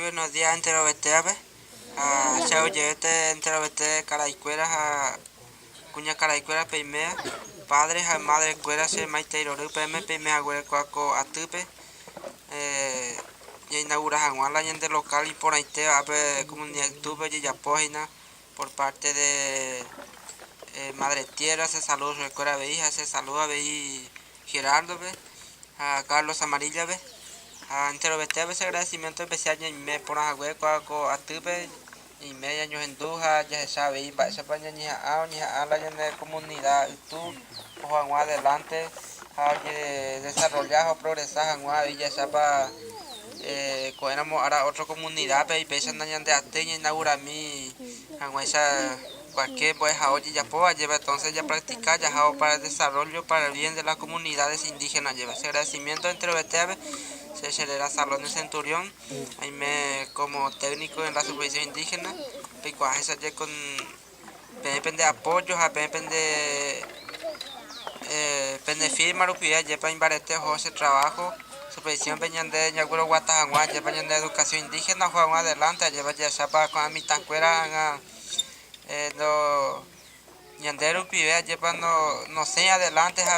Buenos días enterovetévape ha che aguyjevete enterovete karaikuéra ha kuñakaraikuéra peiméva, padre ha madre-kuéra che maitei rory peẽme peime haguére kua ko atýpe ñainaugura hag̃ua la ñande local iporãitéva ápe comunidad ytúpe ojejapo hína por parte de Madre Tierra se saludo chupekuéra avei ha se saludo avei Gerardo-pe ha Carlos Amarilla-pe ha enterovetévape che agradecimiento especial ñaime porã hague kua ko atýpe ñaime ñañohendu ha jahecha avei mba'éichapa ñañeha'ã oñeha'ã la ñane comunidad ytu oho hag̃ua adelante ha ojedesarrolla ha oprogresa hag̃ua avei jahechápa ko'ẽramo ára otro comunidad-pe upéicha nañande'atýi ñainaugurami hag̃uáicha Cualquier mbo'ehao ojejapóva jeva entonces japractica jahávo para el desarrollo para el bien de las comunidades indígenas jeva. Che agradecimiento enterovetévape, che che réra Salón de Centurión, aime como técnico en la supervisión indígena, peikuaa hesaje con peẽ pende apoyo ha peẽ pende pende firma rupive ajépa imbarete oho che trabajo supervisión pe ñande ñagueroguata hag̃ua ajépa ñande educación indígena oho hag̃ua adelante ajépa jahechápa ko'ã mitãkuéra ág̃a Ñande rupive ajépa nosẽi adelante ha.